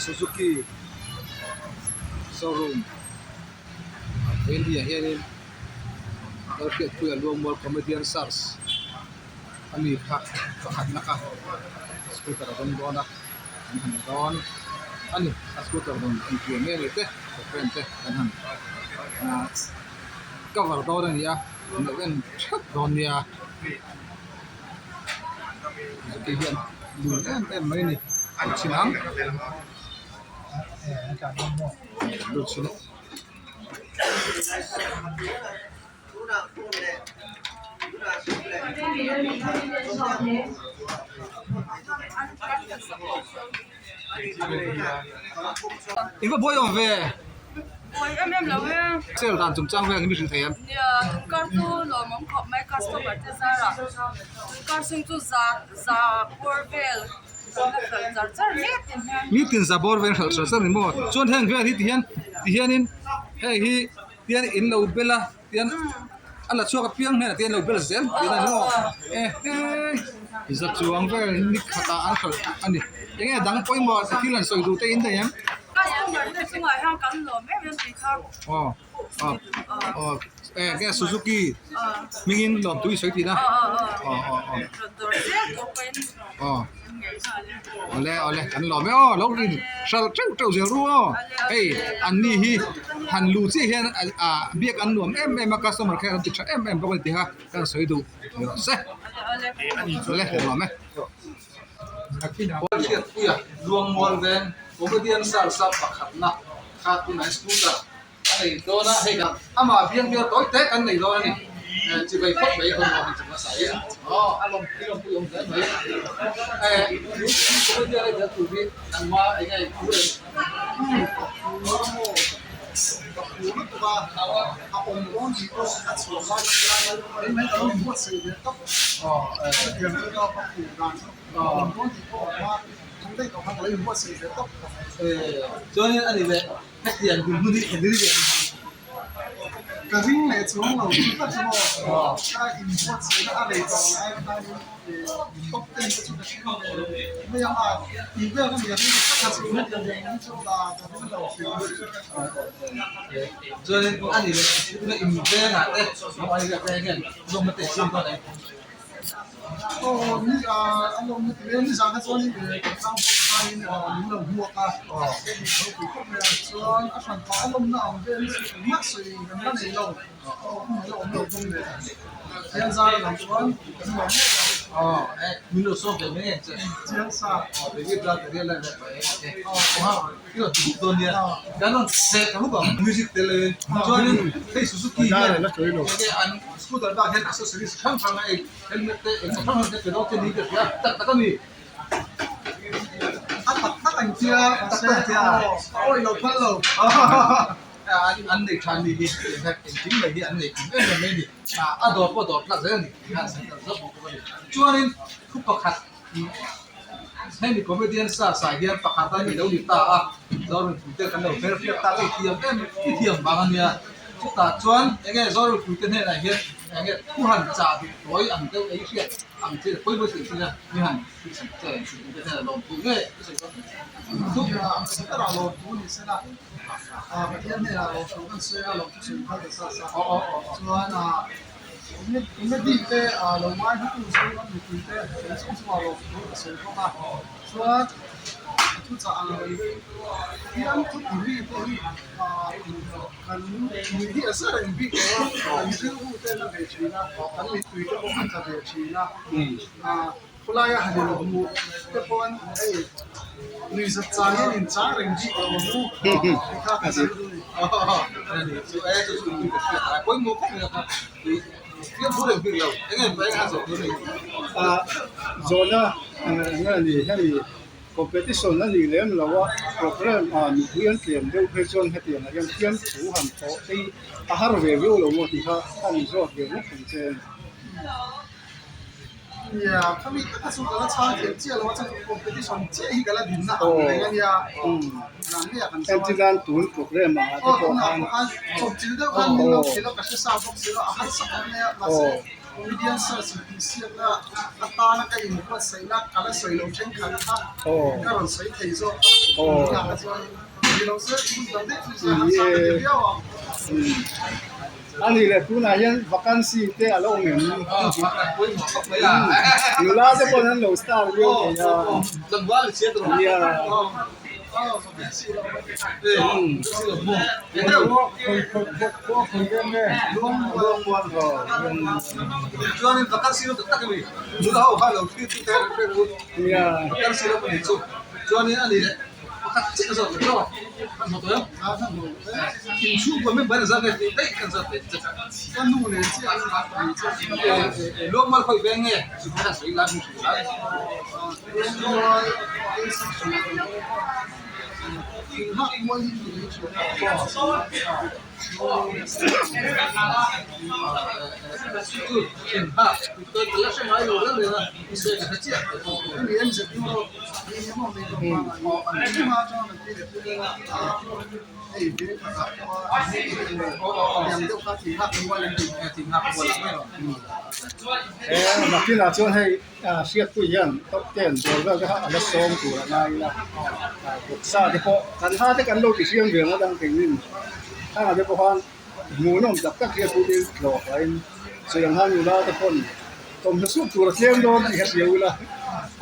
Suzuki showroom ah hianin Lalhriatpuia Luangmual comedian search ami kha pakhatna kha scooter a rawn dawn a an han dawn a ni a scooter rawn entir mek leh te programme te kan han ahh cover dawn a ni a an lo en theuh dawn nia suzuki hian lun em em mai a ni an chhin ang lut chhin a. In va buai awm ve. Buai em em lo e. Sale dan chungchang vel mi hrilh thei em? Nia, tunkar chu lawmawm khawp mai customer te zarah tunkar chhung chu za za bawr vel kan la hralh char char mek tin hian. Nitin za bawr vel hralh char char ni maw? Chuan heng vel hi tihian tihianin hei hi. Tian in lo bel a tian a la chhuak apiang hnenah tian lo bel zel tih na ni maw eh he za chuang vel ni khatah an hralh a ni eng nge dang pawimawh thil an sawi duh te in nei em? Aw aw aw eh nge Suzuki hmingin lawmtui sawi tih na aw aw aw aw. Awle awle kan lawm e aw lo in hralh teuh teuh zel ru aw hei an ni hi han luh chiah hian ah biak an nuam em em a customer kher an ti tha em em bawk a ni tih kha ka sawi duh ni rawh se awle kan lawm e. Hriatpuia Luangmual veng comedian sar sap pakhatna kha tunah scooter a nei dawn a hei kan amah biang bial tawi te kan nei dawn a ni eh chi vei phawt mai a hun awm chung nasa hi aw a lawm pui lawm pui awm hle mai eh comedian a tel tur hi nangma eng nge thu em chuanin a ni leh. Hetiang hun hun hi ka nui ve ang. Ka ring leh chuang lo chu tak chu maw ka inbuatsaihna a rei tawh lai khanin top ten te chu ka thleng ve mai ang a, tih vel ka nia ring tak kha chu hetiang hun hi chu ka ring lo hrim. Chuanin a ni leh tuna invengah te hian zawmna te siam dawn em? Aw ni a a lawm na ti mai a nizan kha chuan kan tlang pawh khanin min lo hmuak a ropui khawp mai a chuan a hran pah a lawmna ang vel hi chu engmah sawi kan la nei lo aw hun a la awm lo bawk nen Pathian zar a lang chuan kan lawm ngei ang. Aw eh min lo sawm ve mai ang che. Chiang sa. Aw David ral ka rial lai vel pah e. Aw i rawn ti buk dawn nia kan rawn seh ta huk ang music tel lovin chuanin hei Suzuki hian enge an Scooter bak hian accessories hrang hrang a ei helmet te engemaw hrang hrang te pe dawn che niin ka hria tak tak a ni. A tak tak an tia tak tak an tia awi lo phal lo an nei tha ni hi engkim mai hi an nei kim em em mai a ni a dawr pawh dawr tlak zel a ni tih khan an kal zawk bawk a ni chuanin thu pakhat hemi comedian sa sa hian pakhat a ni lo ni ta a Zorinpuite kan lo hmel hriat tak a i thiam em i thiam vang a nia chutah chuan enge Zorinpuite hnenah hian enge thu han chah duh tawi ang deuh ei hriat ang chi pawi pawi sawi thin a mi han che te hnenah lawm thu nge i sawi dawn thu a lawm thu ni sela Pathian hnenah lawm thu kan sawi a lawm thu sawi phal ta sa sa chuan a. Comedy te lo ngai hmatu Zoram mipui te eng chung chungah lawm thu ka sawi bawk a, chuan a thuchah ang reng deuhin hian thuti mi te hi kan nuih hi a za reng bik lo a, kan rilru te na ve thin a, kan mittui te pawh a tla ve thin a, khawlaia han inhmuh te pawn hei nuihzat chang hian inchang reng bik lo ang u tih kha ka sawi duh a ni. Zawhna eng a ni hemi competition a nih lem lo a programme ah mipui an tlem deuh phei chuan hetiang ah hian fiamthu han thawh te hi a har ve viau lo maw tih kha a ni zawk ve ngawt ang che. Nia, khami taka chu ka la chhang thiam chiah lo a, chuan competition chiah hi ka la dinna ang reng a nia. Ran mai ah kan zo a. Entir nan tun programme ah te Aw, pawh tunah khan. pawh khan chawpchilh deuh khan min lo hrilh a, ka hre sa bawk si lo, a harsa khawp mai a, mahse. Comedian search intihsiakna atana ka inbuatsaihna ka la sawi lo thenkhat kha ka rawn sawi thei zawk a, tunah chuan ni lo se hmun dang daih chu se harsa ka ti viau ang. A nih leh tunah hian vacancy te a lo awm em? Nula te pawh an lo star viau thei a. Nia. Nakinah chuan hei Hriatpui hian top ten ball vel te kha a la sawm tur a ngai ila, vawksa te pawh kan ha te kan lo ti hriam ve ngawt ang keinin thangah te pawh khan hmuhnawm tak tak Hriatpui te tlawh pahin chutiang khan nula te pawn thawmhnaw sup tur a tlem dawn tih kha hria ula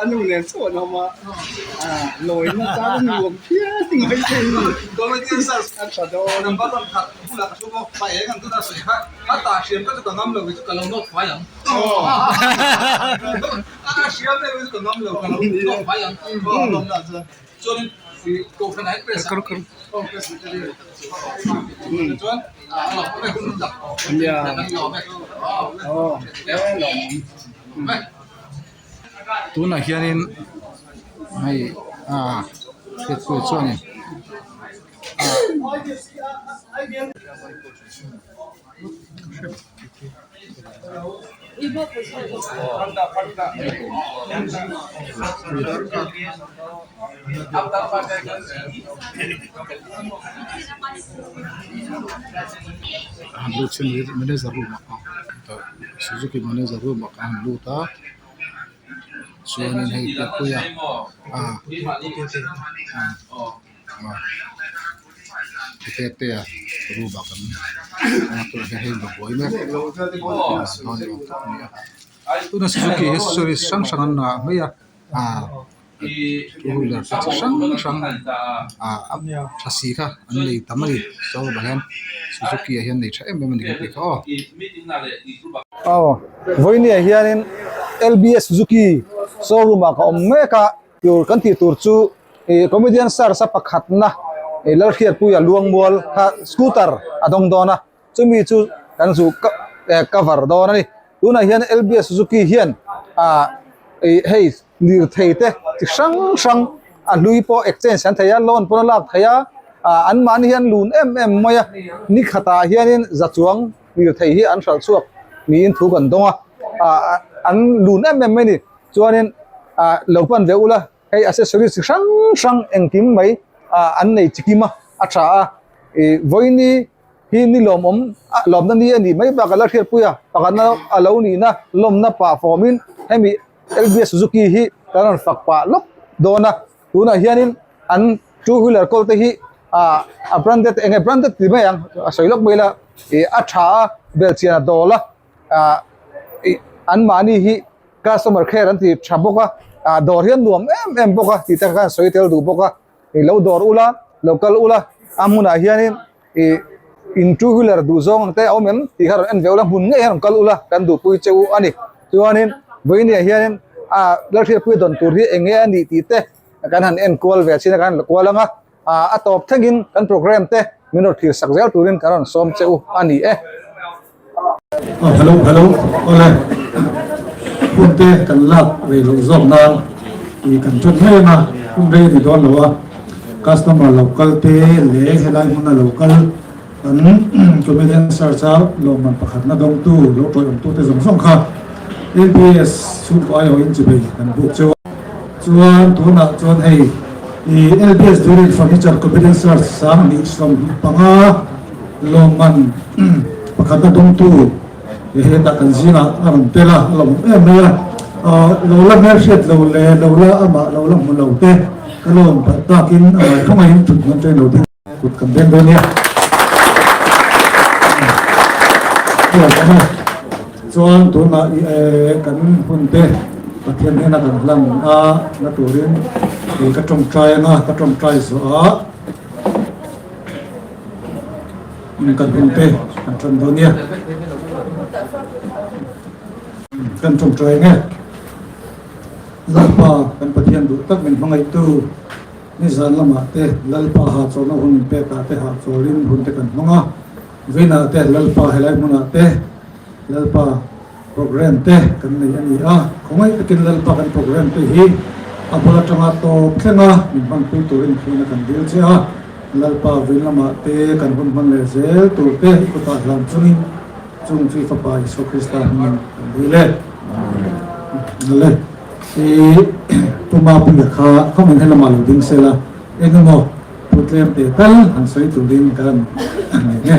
a nu nen chauh an awm a, lawina tan a nuam phian mai thei a tha dawn. Tunah hianin hei ah hriatpuia chuanin Han lut chin manager room ah suzuki manager room ah kan han lut a chuanin hei piahpuia ah Tetea room ah kan hei lo buai mek tuna suzuki hi service hrang hrang an ah mai a ah two wheeler te chi hrang hrang ah a tha si kha an nei tam a ni chuan hian suzuki ah hian nei tha em em a ni kan tih kha aw. Aw vawinia hianin L_B_S suzuki showroom ah ka awm mek a tur kan tih tur chu. Ih comedian search a pakhatna ih Lalhriatpuia Luangmual kha scooter a dawng dawn a chumi chu kan zu eh cover dawn a ni tunah hian L_B_S Suzuki hian ah ih hei lirthei te chi hrang hrang a hlui pawh exchange an thei a loan pawn a lak theih a ah an mahni hian lun em em mai a ni khatah hianin za chuang lirthei hi an hralh chhuak niin thu kan dawng a ah an lun em em mai a ni chuanin ah lo pan ve ula. Hei accessories chi hrang hrang engkim mai ah an nei chi kim a a tha a ih vawiini hi ni lawmawm a lawmna ni a nih mai bakah la hriatpui a pakhatna a lo nihna lawmna pah fawmin hemi L_B_S Suzuki hi kan rawn fak pah lawk dawn a tunah hianin an two wheeler kawl te hi ah a branded eng nge branded ti mai ang a sawi lawk mai ila ih a tha a belhchian a dawl a. ah ih an mahni hi customer care an ti tha bawk a ah dawr hian nuam em em bawk a tih te khan sawi tel duh bawk a ih lo dawr ula lo kal ula a hmunah hianin ih in two wheeler duh zawng ang te a awm em tih kha rawn en ve ula hmun ngei hian rawn kal ula kan duhpui che u a ni chuanin vawinia hianin ah Lalhriatpuia dawn tur hi eng nge a nih tih te kan han en kual ve chin a kan han la kual ang a. Ah a tawp thlengin kan program te min rawn thlir sak zel turin kan rawn sawm che u a ni e. Aw hello hello awle hun te kan lak rei loh zawk nan ih kan ṭan mai ang a hun rei a ni dawn lo a customer lo kal te leh helai hmuna lo kal kan comedian search a lawmman pakhatna dawngtu lo tawiawmtu te zawng zawng kha L_B_S chhungkaw aiawhin chibei kan buk cheu a chuan tunah chuan hei ih L_B_S Durin Furniture Comedian Search 2025 lawmman pakhatna dawngtu. Hetah kan zingah a rawn tel a, a lawmawm em mai a. Lo la hmelhriat lo leh lo la amah lo la hmu lo te ka lawm palh takin a ngaihthawngaihin thut hman ṭeng lo ding kut kan beng dawn nia. Chuan tunah kan hun te Pathian hnena kan hlan a na turin ka tawngtai anga ka tawngtai zawh a kan hun te kan tan dawn nia. Kan tawngtai nge Lalpa kan Pathian duh tak min hmangaihtu nizan lamah te Lalpa hahchawlhna hun min pekah te hahchawlin hun te kan hmang a. Vawiinah te Lalpa helai hmunah te Lalpa program te kan nei a ni a, khawngaih takin Lalpa kan program te hi a bul atanga tawp thleng a min hmanpui turin thihna kan dil che a, Lalpa vawiin lamah te kan hun hman leh zel tur te i kutah hlan chungin chung chu i Fapa Isua Krista hmingin kan dil e. Awle, i Pu Mapuia kha khawngin helamah lo ding sela eng emaw Thu tlem teh tal han sawi turin ka han nei nge.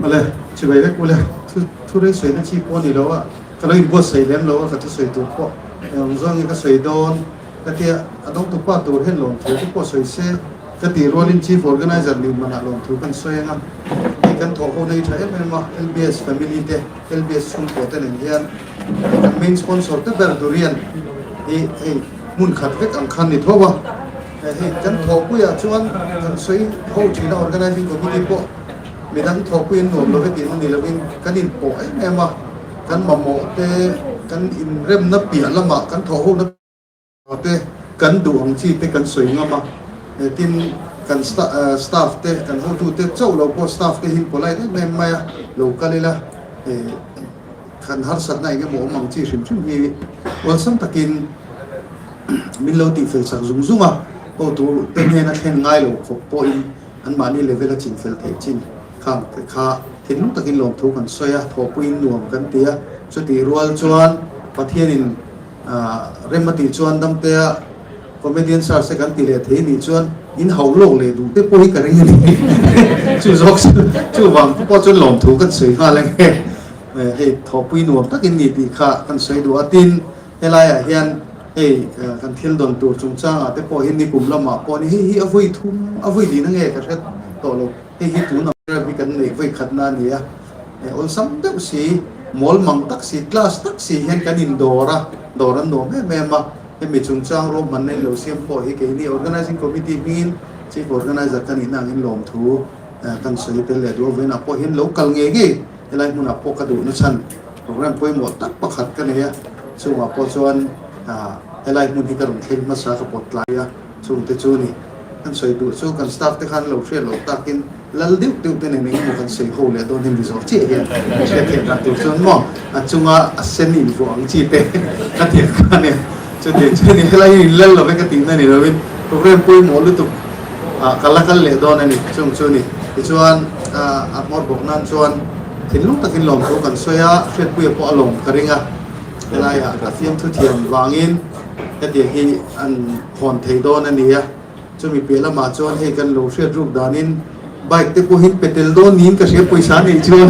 Awle, chibai vek ule, thu thu rei sawina chi pawh a ni lo a, ka lo inbuatsaih lem lo a, ka thusawi tur pawh eng zawng nge ka sawi dawn ka tia, a dawngtu pa tur hian lawmthu te pawh sawi se ka tih rualin Chief Organizer nih manah lawmthu kan sawi ang a, hei kan thawh ho na hi tha em em a, LBS family te, LBS chhungkaw te nen hian kan main sponsor te ber durian hi hei hmun khat vek ang khan ni tho a, hei kan thawhpuiah chuan kan sawi ho thin a organizing committee pawh midang thawhpui an nuam lo ve tihna ni lovin kan inpawh em em a, kan mamawh te kan inremna piah lamah kan thawh ho na Te kan duh ang chi te kan sawi ngam a, tin kan staff te kan hotu te chauh lo pawh staff te hi polite em em mai a, lo kal ila kan harsatna eng emaw awm ang chi hrim hrim hi awlsam takin min lo tihfel sak zung zung a, hotu te hnena thlen ngai lo khawp pawhin anmahni level a chinfel theih chin khang te kha thinlung takin lawmthu kan sawi a, thawhpuiin nuam kan ti a, chutih rual chuan Pathianin Rem a tih chuan Damtea comedian search te kan ti leh thei nih chuan in hauh lawk leh duh te pawh hi ka ring a ni. Chu zawk chu chuvang te pawh chuan lawmthu kan sawi nghal ang e. Hei thawhpui nuam takin ni tih kha kan sawi duh a, tin helaiah hian hei kan thil dawn tur chungchangah te pawh hi nikum lamah pawh ni hei hi a vawi thum a vawi lin ange ka hre tawh lo. Hei hi tuna hi kan neih vawi khatna a ni a. Awlsam deuh si, mawl mang tak si, class tak si hian kan indawr a, dawr an nuam em em a. Hemi chungchang ruahmanna in lo siam pawh hi keini Organising Committee hmingin Chief Organiser ka nihna angin lawmthu kan sawi tel leh duh avawiinah pawh hian lo kal ngei ngei helai hmunah pawh ka duhna chhan program pawimawh tak pakhat ka nei a, chungah pawh chuan helai hmun hi ka rawn thleng hmasa ka pawt tlai a, chungte chu ni kan sawi duh chu kan staff te khan lo hriat loh takin Lal deuh deuh te nen engemaw kan sawi ho leh dawn hi mi zawh chiah hian hriat theih dan tur chuan maw a chunga a sen in vuah ang chi te ka ti ang kha nia chutiang chu ni helai hi in lal lo ve ka tihna ni lovin program pawimawh lutuk ah ka la kal leh dawn a ni chung chu ni tichuan a hmawr bawk nan chuan thinlung takin lawmthu kan sawi a hriatpuia pawh a lawm ka ring a helaiah a fiamthu thiam vangin hetiang hi an hawn thei dawn a ni a. Chumi piah lamah chuan hei kan lo hriat ruk danin bike te pawhin pe tel dawn niin ka hria pawisa neih chuan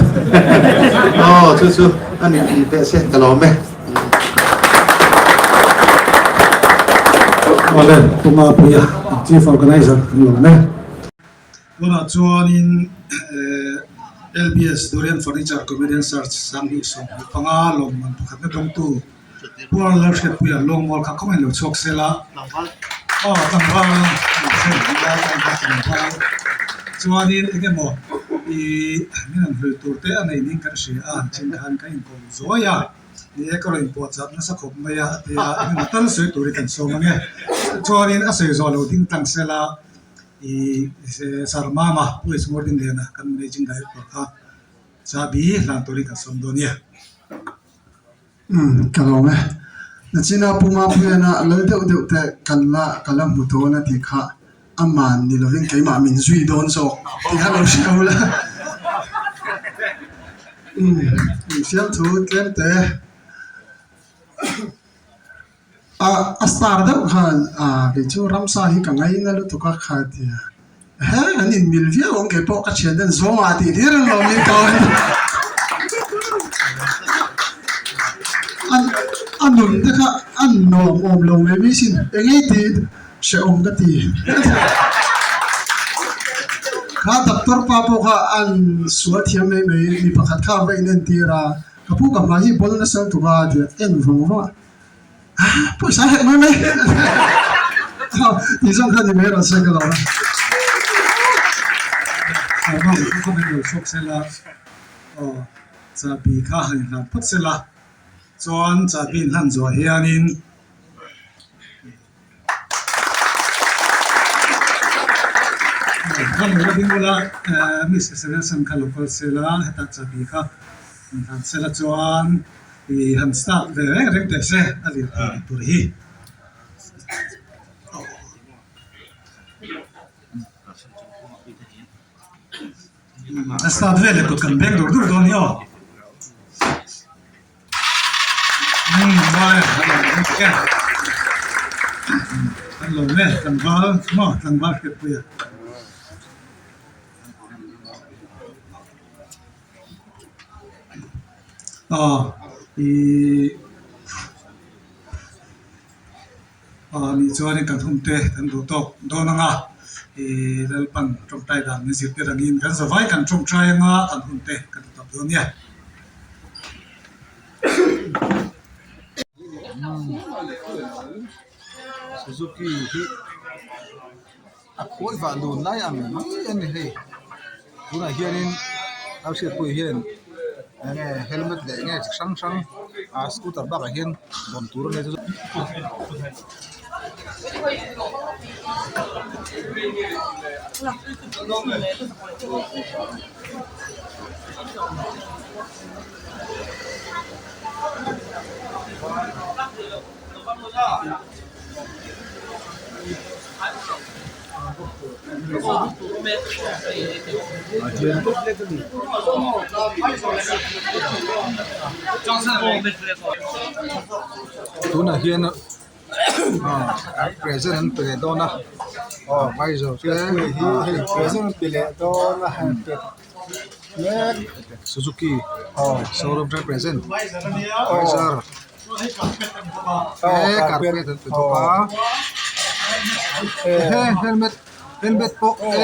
aw chu chu a ni tih teh se ka lawm e. Awle Pu Mapuia Chief Organizer kan lawm e. Tunah chuanin LBS Durian Furniture Comedian Search 2025 lawmman pakhatna dawngtu Pu Lalhriatpuia Lawngmual kha kawngin lo chhuak sel a, aw tlangval tlangval chuanin eng emaw ih min rawn hlui tur te a nei ning kan hria a, chin khan kan inkawm zuai a, ni e ka rawn inpuahchah nasa khawp mai a tia eng emaw tal sawi turin kan sawm ang e, chuanin a sawi zawh lo ding tlang sel a, ih Sarmama Pu Ismur Dingliana kan managing director kha chahbi hlan turin kan sawm dawn nia. Umm ka lawm e. Nachina Pu Mapuiana lal deuh deuh te kan la ka la hmu dawn a tih kha aman ni lovin keimah min zui dawn zawk tih kha lo hria ula. Umm fiamthu tlem te a a star deuh khan ah kei chu ramsa hi ka ngaina lutuk a kha tia. He kan inmil viau ang kei pawh ka thian ten zawng ah tih hlir an lo min ko a ni. A nun te kha a nuam awm lo mai mai sin engei tih hrehawm ka ti. Kha doctor pa pawh kha an sual thiam mai mai mi pakhat kha a va inentir a, ka pu ka hmai hi bawl nasa lutuk a ti a en vawng vawng a. Pawisa hek mai mai tih zawng kha ni mai rawh se ka lo a. Bang chu ka hmel lo chhuak sela aw chahbi kha han inhlan phawt sela chuan chahbi inhlan zuah hianin Ka lo la ding ula Miss Selection kha lo kal sela hetah chahbi kha inhlan sela chuan I han start ve reng reng teh se a lirthei dik tur hi. A start vel leh kut kan beng dur dur dawn hi aw. Kan lo nge tlangval maw tlangval hriatpui a. Aw ih aw nih chuanin kan hun te kan duh tawk dawn ang a ih Lalpan tawngtai dan min zirtir angin kan zavai kan tawngtai anga kan hun te kan duh tawk dawn nia. Suzuki hi. A khawi vah dun lai ang mai a ni hei tunah hianin a hriatpui hian eng nge helmet leh eng nge chi hrang hrang ah scooter bakah hian dawn tur a nei chu. Tunah hian ah present an pe leh dawn a aw visor te hei present an pe leh dawn a han pe mek Suzuki showroom te present visor. He carpet an pe bawk a he helmet helmet pawh e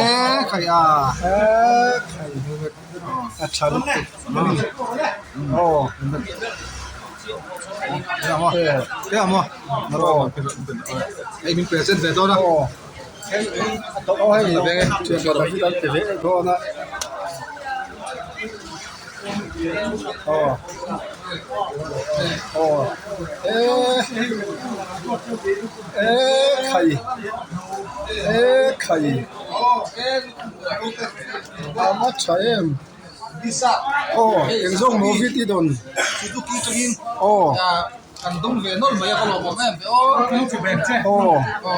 khai a helmet a tha lutuk aw he maw hei min present ve dawn a aw hei thian an pe ve dawn a. Aw aw eh eh khai eh khai a va tha em aw engzawng maw vit i dawn aw. Kan dawng ve nawlh mai a ka lawm awm em ve aw. Aw.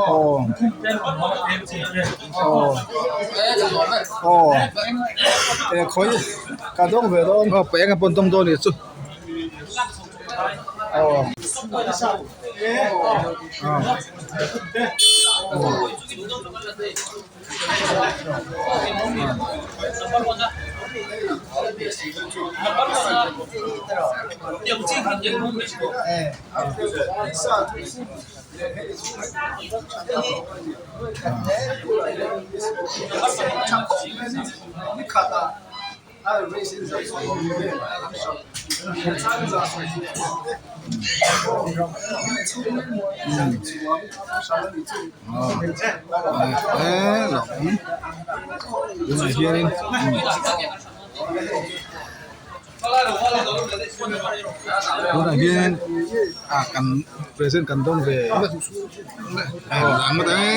Aw. Aw. Aw. E khawi ka dawng ve dawn. Aw pa enga pawn dawng dawn nih chu. Aw. Tunah hianin ah kan present kan dawng ve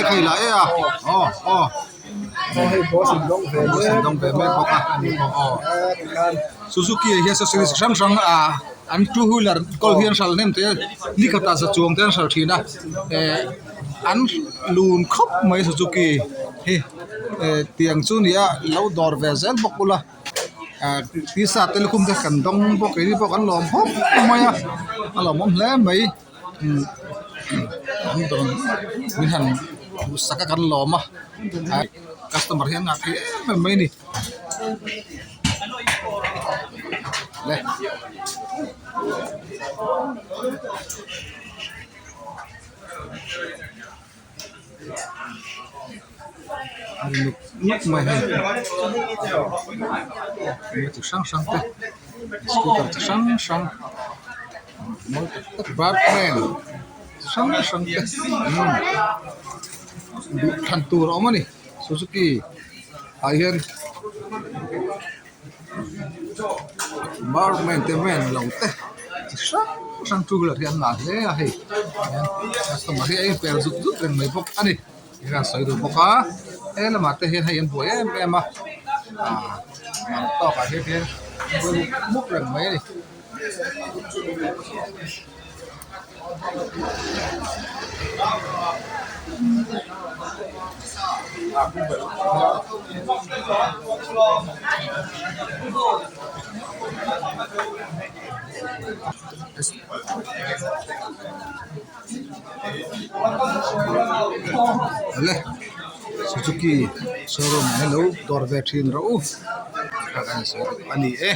hei lah e a aw aw. Boss in dawng ve mek bawk a aw Suzuki ah hian accessories hrang hrang ah an two wheeler kawl hi an hralh hnem teh a ni khatah za chuang te an hralh thin a eh an lun khawp mai Suzuki hi eh tiang chu ni a lo dawr ve zel bawk ula ah tisa te lukhum te kan dawng bawk keini pawh kan lawm khawp mai a a lawmawm hle mai. An dawn min han duhsak a kan lawm a customer hi an ngah thei em em mai a ni le. Nuk nuk mai hei thil chi hrang hrang te scooter chi hrang hrang mawi tak tak birdman chi hrang hrang te umm duh thlan tur a awm a ni suzuki ah hian birdman te man lo te chi hrang hrang two wheeler hi an ngah hle a hei customer hi a inper zut zut reng mai bawk a ni. Hei a sawi duh bawk a he lamah te hian hei an buai em em a ah man tawk ah hian hian an buai mup mup reng mai a ni. Le Suzuki showroom ah hian lo dawr ve thin rawh u a ni e.